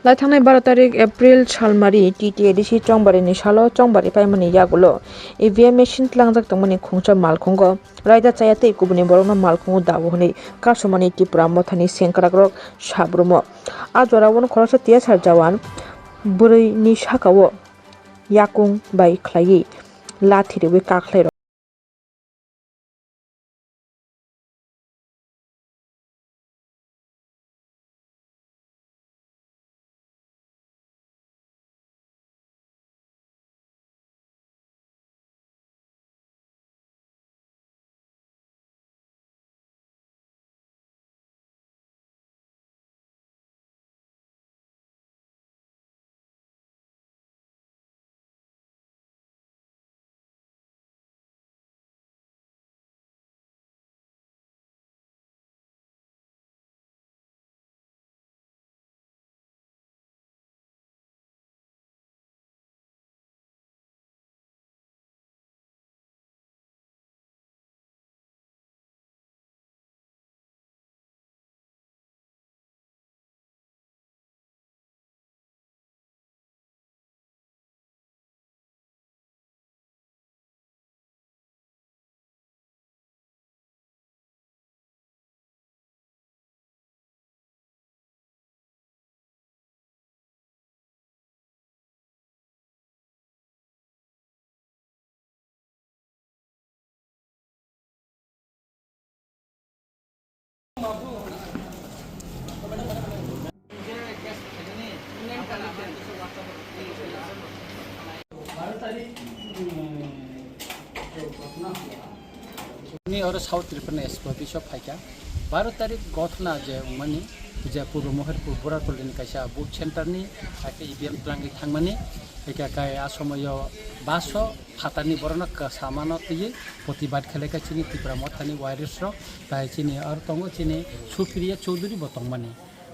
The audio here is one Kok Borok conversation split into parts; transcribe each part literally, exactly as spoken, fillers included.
Lai thangnai baro tarik April salmari T T A D C chongbarini salo chongbari paimani yagulo E V M machine tlangjak tongmani khungsa malkhungo raida chaya tei kubuni borokno malkhungo dabo hwnwi kasumani Tipra Mothani sengkrakrok sabrumo. A jorao khoroksa T S R jawan bwrwini sakao yakung bai khlaiwi lathi riwi kakhlai rw. Ni oro South Tripura ni S P office o phaikha. Baro tarik gothna je wngmani, je Purbo Moherpur Borarpalini kaisa booth center ni, hakhe E V M tlangwi thangmani, hakhe kai a somoyo baso phatarni borokno kwsamano twiwi protibad khlaikha chini Tipra Mothani warriors rok, tai chini aro tongo chini Supriya Chowdhury bo tongmani,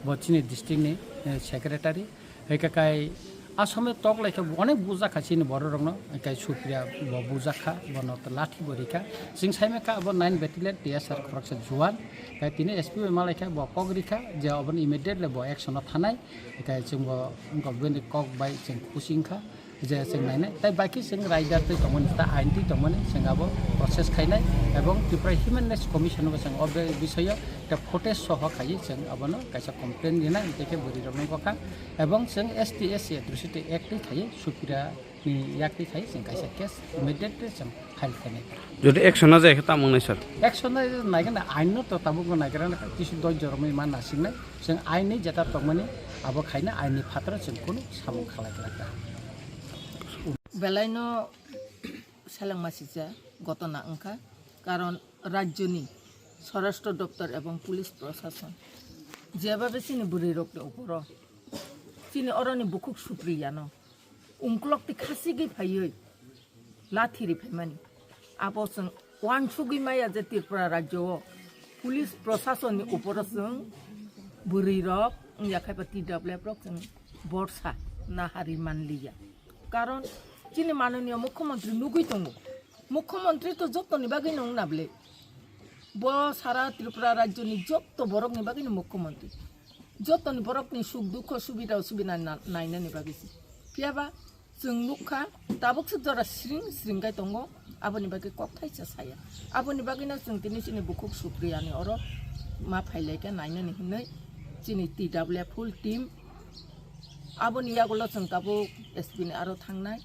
bo chini district ni, eh, secretary. Hwnkhe kai a somoy tok lai khe onek bujak kha chini borok rokno, hwnkhe Supriya bo bujak kha, bono lathi bo rikha. Chwng sai mankha abo nine battalion T S R khoroksa juan, kai tini S P bai malai kha bo kok rikha je obono immediately bo action o thanai, hwnkhe chwng bo wngkha bini kok bai chwng khusi wngkha je chwng nainai. Tai bai khe chwng rider twi tongmani, ta ain twi tongmani chwng abo process khainai, ebong Tripura Human Rights Commission bo chwng o bisoyo ekta footage soho khaiwi chwng abono kaisa complaint rinai, hwnkhe bwrwi rokno wngkha. Ebong chwng S T S C Atrocity Act twi khaiwi Supriya ni yak twi khaiwi chwng kaisa case immediately chwng file khainai. Jodi action na jaya khe tamo wngnai sir? Action na naikhe na ain no to tabuk no naikhe na kisu doj joromwi ma nasingnai. Chwng ain ni jeta tongmani abo khaina ain ni phataro chwng kunu samung khalai khlai kha. Belai no selengma sija gotona wngkha, karon rajyoni Swarashtra Doptor ebong police prosason jebhabe chini bwrwi rokni uporo chini oroni bukhuk Supriyano ungkulok twi khasigwi phaiwi lathi ri phaimani. Abo chwng uansugwi maya je Tripura rajyo o police prosasonni uporo chwng bwrwi rok wngya khai ba T W F rok chwng borsa nahari manliya. Karon chini manoniyo mukhyamantri nugwi tongo. Mukhyamantri to jottoni bagwi no wngna bwle. Bo sara Tripura rajyoni jotto borokni bagwino mukhyamantri. Jottoni borokni suk dukho subida osubida na-, nainani bagwi se. Phiyaba chwng nukha tabuk se jora sring sring kai tongo, aboni bagwi kok thaisa saya. Aboni bagwino chwng tini chini bukhuk Supriyani oro ma phailaikha nainani hinwi chini T W F full team. Aboni yagulo chwng tabuk S P ni aro thangnai.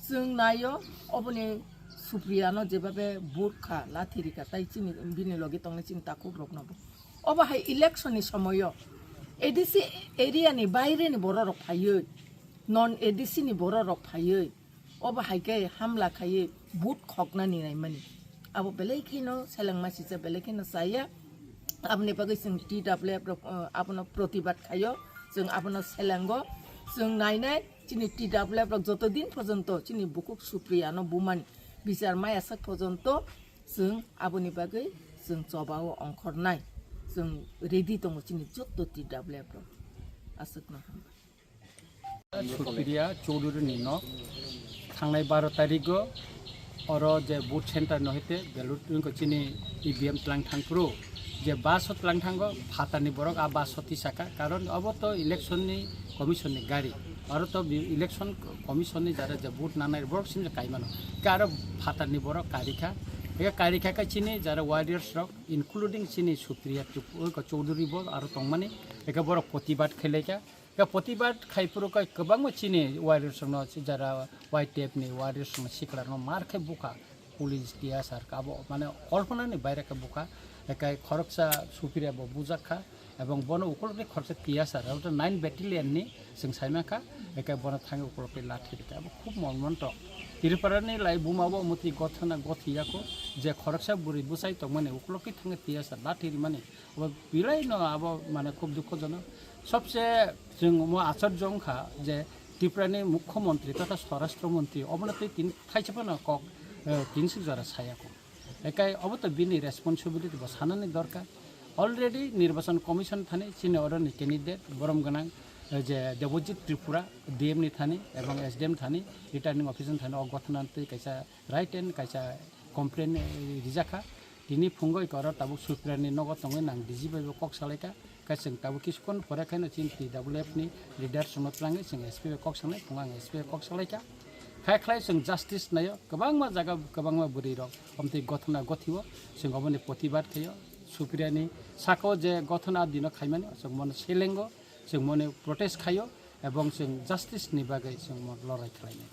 Chwng naio oboni Supriyano jebabe bur kha, lathi rikha, tai chini bini logi tongnai chini takhuk rokno bo. Obo hai election ni somoyo A D C area ni baire ni borok rok phaiwi, non A D C ni borok rok phaiwi, obo hai khe hamla khaiwi vote khokna ni naimani. Abo belai kheno selengma sijak, belai kheno chaya. Aboni bagwi chwng T W F rok, uh, abono protibad khaio, chwng abono selengo, chwng nainai. Chini T W F rok joto din porjonto chini bukhuk Supriyano bumani bichar maya sak porjonto chwng aboni bagwi chwng chobao ongkhornai. Chwng ready tongo chini joto T W F rok. Aswkno hamba. Supriya Chowdhury ni nok thangnai baro tarigo oro je vote center no hete ballot wngkha chini E V M tlang thangphuru Je bus o tlang thango, phatarni borok a bus o tisaka, karon obo to election ni commission ni gari, aro to bi-, election commission ni jara je vote nanai borok sini kaimano, ke aro phatarni borok karikha, eke karikha khe chini jara warriors rok, including chini Supriya Tripura, Chaudhary bo aro tongmani, eke borok protibad khailaikha, eke protibad khaiphuru khe kwbangma chini warriors rokno jara Y T F ni warriors rokno sikla rokno mar khe bukha. Police, T S R ka abo mane kolpona ni baire khe bukha, ekai khoroksa Supriya bo bujak kha, ebong bono ukulok ni khoroksa T S R, abo nine battalion ni chwng sai mankha, ekai bono thangwi ukulok ni lathi rikha, abo khub monmontok. Tripura ni lai buma bo mwtwi gothana gothi yako, je khoroksa bwrwi bwsai tongmani ukulok ni thangwi T S R lathi rimani, abo belai no abo mane khub dukhojonok. Sobse chwng omo achorjo wngkha je Tripura ni Mukhyamantri totha Swarashtra Mantri obono twi tin thaisa phano kok, eh, tin suk jora saya kho. Ekai obo to bini responsibility bo sanani dorkar. Already Nirbachan Commission thani chini oroni candidate borom gwnang, eh, je Debojit Tripura D M ni thani ebong S D M thani, returning officer thani o gothana twi kaisa right and kaisa complaint, eh, rijakha. Tini phungo oro tabuk Supriya ni nogo tongwi nang D G bai bo kok salaikha. Khe chwng tabuk kisukon pore khaino chini T W F ni leader chwngno twlangwi chwng S P bai kok sanai, phungo ang S P bai kok salaikha. Khai khlai chwng justice naio, kwbangma jaga, kwbangma bwrwi rok omtwi gothana gothio, chwng oboni protibad khaio. Supriya ni saka o je gothana dino khaimani, chwng mono selengo, chwng mono protest khaio, ebong chwng justice ni bagwi chwng mono lorai khlainai.